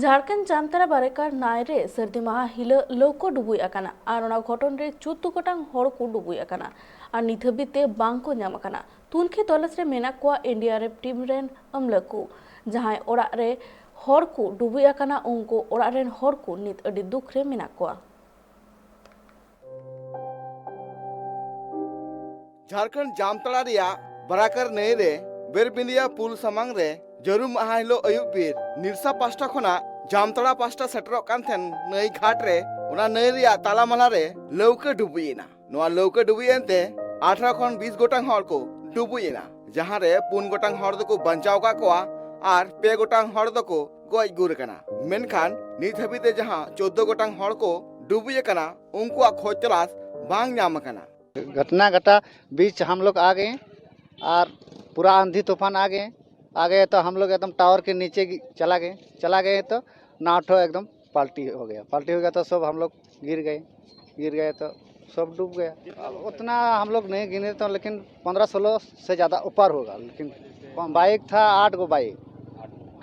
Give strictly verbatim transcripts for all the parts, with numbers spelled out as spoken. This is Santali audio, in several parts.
ᱡᱷᱟᱲᱠᱷᱚᱸᱰ ᱡᱟᱢᱛᱟᱲᱟ ᱵᱟᱨᱮᱠᱟᱨ ᱱᱟᱹᱭ ᱨᱮ ᱥᱟᱹᱨᱫᱤ ᱢᱟᱦᱟ ᱦᱤᱞᱳᱜ ᱞᱟᱹᱣᱠᱟᱹ ᱰᱩᱵᱩᱡ ᱟᱠᱟᱱᱟ ᱟᱨ ᱚᱱᱟ ᱜᱷᱚᱴᱚᱱ ᱨᱮ ᱪᱳᱫᱫᱳ ᱜᱚᱴᱟᱝ ᱦᱚᱲ ᱠᱚ ᱰᱩᱵᱩᱡ ᱟᱠᱟᱱᱟ ᱟᱨ ᱱᱤᱛ ᱦᱟᱹᱵᱤᱡ ᱛᱮ ᱵᱟᱝ ᱠᱚ ᱧᱟᱢ ᱟᱠᱟᱱᱟ᱾ ᱛᱩᱱᱠᱷᱤ ᱛᱚᱞᱟᱥ ᱨᱮ ᱢᱮᱱᱟᱜ ᱠᱚᱣᱟ ᱮᱱ ᱰᱤ ᱟᱨ ᱮᱯᱷ ᱴᱤᱢ ᱨᱮᱱ ᱟᱢᱞᱟ ᱠᱚ᱾ ᱡᱟᱦᱟᱸᱭ ᱚᱲᱟᱜ ᱨᱮ ᱦᱚᱲ ᱠᱚ ᱰᱩᱵᱩᱡ ᱟᱠᱟᱱᱟ, ᱩᱱᱠᱩ ᱚᱲᱟᱜ ᱨᱮᱱ ᱦᱚᱲ ᱠᱚ ᱱᱤᱛ ᱟᱹᱰᱤ ᱫᱩᱠ ᱨᱮ ᱢᱮᱱᱟᱜ ᱠᱚᱣᱟ᱾ ᱡᱷᱟᱲᱠᱷᱚᱸᱰ ᱡᱟᱢᱛᱟᱲᱟ ᱨᱮᱭᱟᱜ ᱵᱟᱨᱟᱠᱟᱨ ᱱᱟᱹᱭ ᱨᱮ ᱵᱮᱨᱵᱤᱸᱫᱤᱭᱟ ᱯᱩᱞ ᱥᱟᱢᱟᱝ ᱨᱮ ᱡᱟᱹᱨᱩᱢ ᱢᱟᱦᱟ ᱦᱤᱞᱳᱜ ᱟᱹᱭᱩᱵ ᱵᱮᱨ ᱱᱤᱨᱥᱟ ᱯᱟᱥᱴᱟ ᱠᱷᱚᱱᱟᱜ ᱡᱟᱢᱛᱟᱲᱟ ᱯᱟᱥᱴᱟ ᱥᱮᱴᱮᱨᱚᱜ ᱠᱟᱱ ᱛᱟᱦᱮᱱ ᱱᱟᱹᱭ ᱜᱷᱟᱴ ᱨᱮ, ᱚᱱᱟ ᱱᱟᱹᱭ ᱨᱮᱭᱟᱜ ᱛᱟᱞᱟᱢᱟᱞᱟ ᱨᱮ ᱞᱟᱹᱣᱠᱟᱹ ᱰᱩᱵᱩᱡ ᱮᱱᱟ᱾ ᱱᱚᱣᱟ ᱞᱟᱹᱣᱠᱟᱹ ᱰᱩᱵᱩᱡ ᱮᱱᱛᱮ ᱟᱴᱷᱨᱚ ᱠᱷᱚᱱ ᱵᱤᱥ ᱜᱚᱴᱟᱝ ᱦᱚᱲ ᱠᱚ ᱰᱩᱵᱩᱡ ᱮᱱᱟ, ᱡᱟᱦᱟᱸ ᱨᱮ ᱯᱩᱱ ᱜᱚᱴᱟᱝ ᱦᱚᱲ ᱫᱚᱠᱚ ᱵᱟᱧᱪᱟᱣ ᱟᱠᱟᱫ ᱠᱚᱣᱟ ᱟᱨ ᱯᱮ ᱜᱚᱴᱟᱝ ᱦᱚᱲ ᱫᱚᱠᱚ ᱜᱚᱡ ᱜᱩᱨ ᱟᱠᱟᱱᱟ᱾ ᱢᱮᱱᱠᱷᱟᱱ ᱱᱤᱛ ᱦᱟᱹᱵᱤᱡ ᱛᱮ ᱡᱟᱦᱟᱸ ᱪᱳᱫᱫᱳ ᱜᱚᱴᱟᱝ ᱦᱚᱲ ᱠᱚ ᱰᱩᱵᱩᱡ ᱟᱠᱟᱱᱟ, ᱩᱱᱠᱩᱣᱟᱜ ᱠᱷᱚᱡᱽ ᱛᱚᱞᱟᱥ ᱵᱟᱝ ᱧᱟᱢ ᱟᱠᱟᱱᱟ᱾ घटना घटा, बीच हम लोग आ गए और पूरा आंधी तूफान आ गए। आ गए तो हम लोग एकदम टावर के नीचे गि- चला गए। चला गए तो नाव ठो एकदम पलटी हो गया। पलटी हो गया तो सब हम लोग गिर गए। गिर गए तो सब डूब गया। अब उतना हम लोग नहीं गिने तो, लेकिन पन्द्रह सोलह से ज़्यादा ऊपर होगा। लेकिन बाइक था, आठ गो बाइक।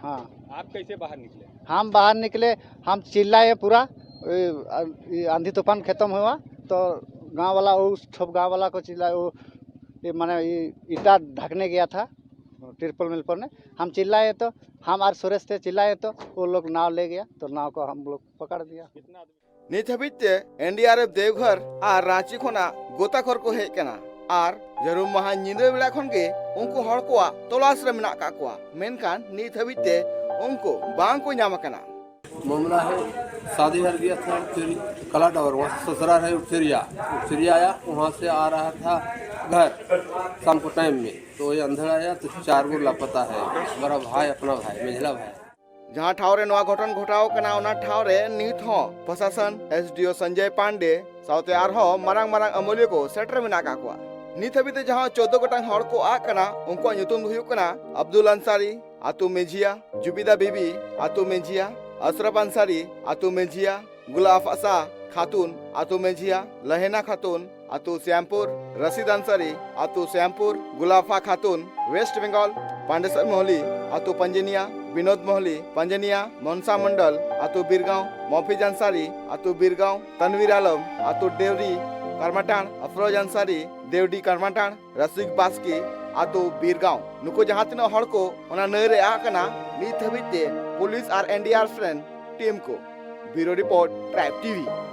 हाँ। आप कैसे बाहर निकले? हम बाहर निकले, हम चिल्लाए पूरा। ये, ये आंधी तूफान खत्म हुआ तो गांव वाला, उस सब गांव वाला को चिल्लाए, वो ये माने ये ईटा ढकने गया था तिरपल मिलपर ने। हम चिल्लाए तो, हम और सुरेश थे, चिल्लाए तो वो लोग नाव ले गया, तो नाव को हम लोग पकड़ दिया। ᱱᱤᱛ ᱦᱟᱹᱵᱤᱡ ᱛᱮ ᱮᱱ ᱰᱤ ᱟᱨ ᱮᱯᱷ ᱫᱮᱣᱜᱷᱚᱨ ᱟᱨ ᱨᱟᱸᱪᱤ ᱠᱷᱚᱱᱟᱜ ᱜᱚᱛᱟᱠᱷᱚᱨ ᱠᱚ ᱦᱮᱡ ᱠᱟᱱᱟ ᱟᱨ ᱡᱟᱹᱨᱩᱢ ᱢᱟᱦᱟ ᱧᱤᱫᱟᱹ ᱵᱮᱲᱟ ᱠᱷᱚᱱ ᱜᱮ ᱩᱱᱠᱩ ᱦᱚᱲ ᱠᱚᱣᱟᱜ ᱛᱚᱞᱟᱥ ᱨᱮ ᱢᱮᱱᱟᱜ ᱟᱠᱟᱫ ᱠᱚᱣᱟ, ᱢᱮᱱᱠᱷᱟᱱ ᱱᱤᱛ ᱦᱟᱹᱵᱤᱡ ᱛᱮ ᱩᱱᱠᱩ ᱵᱟᱝ ᱠᱚ ᱧᱟᱢ ᱟᱠᱟᱱᱟ᱾ मामला है, शादी घर गया था फिर कला टावर, वहाँ से ससुराल है उठेरिया। उठेरिया आया, वहाँ से आ रहा था घर शाम को टाइम में, तो ये अंधेरा आया तो चार गो लापता है, हमारा भाई, अपना भाई, मेझला भाई। ᱡᱟᱦᱟᱸ ᱴᱷᱟᱶ ᱨᱮ ᱱᱚᱣᱟ ᱜᱷᱚᱴᱚᱱ ᱜᱷᱚᱴᱟᱣ ᱠᱟᱱᱟ, ᱚᱱᱟ ᱴᱷᱟᱶ ᱨᱮ ᱱᱤᱛ ᱦᱚᱸ ᱯᱨᱚᱥᱟᱥᱚᱱ, ᱮᱥ ᱰᱤ ᱳ ᱥᱚᱧᱡᱚᱭ ᱯᱟᱱᱰᱮ ᱥᱟᱶᱛᱮ ᱟᱨᱦᱚᱸ ᱢᱟᱨᱟᱝ ᱢᱟᱨᱟᱝ ᱟᱹᱢᱟᱹᱞᱤᱭᱟᱹ ᱠᱚ ᱥᱮᱴᱮᱨ ᱢᱮᱱᱟᱜ ᱟᱠᱟᱫ ᱠᱚᱣᱟ᱾ ᱱᱤᱛ ᱦᱟᱹᱵᱤᱡ ᱛᱮ ᱡᱟᱦᱟᱸ ᱪᱳᱫᱫᱳ ᱜᱚᱴᱟᱝ ᱦᱚᱲ ᱠᱚ ᱟᱫ ᱠᱟᱱᱟ, ᱩᱱᱠᱩᱣᱟᱜ ᱧᱩᱛᱩᱢ ᱫᱚ ᱦᱩᱭᱩᱜ ᱠᱟᱱᱟ ᱟᱵᱫᱩᱞ ᱟᱱᱥᱟᱨᱤ, ᱟᱛᱳ ᱢᱮᱡᱷᱤᱭᱟ, ᱡᱩᱵᱤᱫᱟ ᱵᱤᱵᱤ, ᱟᱛᱳ ᱢᱮᱡᱷᱤᱭᱟ, ᱟᱥᱨᱟᱯ ᱟᱱᱥᱟᱨᱤ, ᱟᱛᱳ ᱢᱮᱡᱷᱤᱭᱟ, ᱜᱩᱞᱟ ᱟᱯᱷᱟᱥᱟ ᱠᱷᱟᱛᱩᱱ, ᱟᱛᱳ ᱢᱮᱡᱷᱤᱭᱟ, ᱞᱟᱦᱮᱱᱟ ᱠᱷᱟᱛᱩᱱ, ᱟᱛᱳ ᱥᱭᱟᱢᱯᱩᱨ, ᱨᱟᱥᱤᱫ ᱟᱱᱥᱟᱨᱤ, ᱟᱛᱳ ᱥᱭᱟᱢᱯᱩᱨ, ᱜᱩᱞᱟᱯᱷᱟ ᱠᱷᱟᱛᱩᱱ, ᱳᱭᱮᱥᱴ ᱵᱮᱝᱜᱚᱞ, ᱯᱟᱱᱰᱮᱥᱚᱨ ᱢᱚᱦᱞᱤ, ᱟᱛᱳ ᱯᱟᱧᱡᱮᱱᱤᱭᱟ, ᱵᱤᱱᱳᱫ ᱢᱚᱦᱞᱤ, ᱯᱟᱸᱡᱟᱱᱤᱭᱟ, ᱢᱚᱱᱥᱟ ᱢᱚᱱᱰᱚᱞ, ᱟᱛᱳ ᱵᱤᱨᱜᱟᱸᱣ, ᱢᱚᱯᱷᱤᱡᱽ ᱟᱱᱥᱟᱨᱤ, ᱟᱛᱳ ᱵᱤᱨᱜᱟᱸᱣ, ᱛᱟᱱᱣᱤᱨ ᱟᱞᱚᱢ, ᱟᱛᱳ ᱰᱮᱣᱨᱤ ᱠᱟᱨᱢᱟᱴᱟᱬ, ᱟᱯᱷᱨᱳᱡᱽ ᱟᱱᱥᱟᱨᱤ, ᱰᱮᱣᱰᱤ ᱠᱟᱨᱢᱟᱴᱟᱬ, ᱨᱟᱥᱤᱠ ᱵᱟᱥᱠᱮ, ᱟᱛᱳ ᱵᱤᱨᱜᱟᱸᱣ᱾ ᱱᱩᱠᱩ ᱡᱟᱦᱟᱸ ᱛᱤᱱᱟᱹᱜ ᱦᱚᱲ ᱠᱚ ᱚᱱᱟ ᱱᱟᱹᱭ ᱨᱮ ᱟᱫ ᱟᱠᱟᱱᱟ, ᱱᱤᱛ ᱫᱷᱟᱹᱵᱤᱡ ᱛᱮ ᱯᱩᱞᱤᱥ ᱟᱨ ᱮᱱ ᱰᱤ ᱟᱨ ᱮᱯᱷ ᱨᱮᱱ ᱴᱤᱢ ᱠᱚ᱾ ᱵᱤᱭᱩᱨᱳ ᱨᱤᱯᱳᱨᱴ, ᱴᱨᱟᱭᱤᱵᱽ ᱴᱤ ᱵᱷᱤ᱾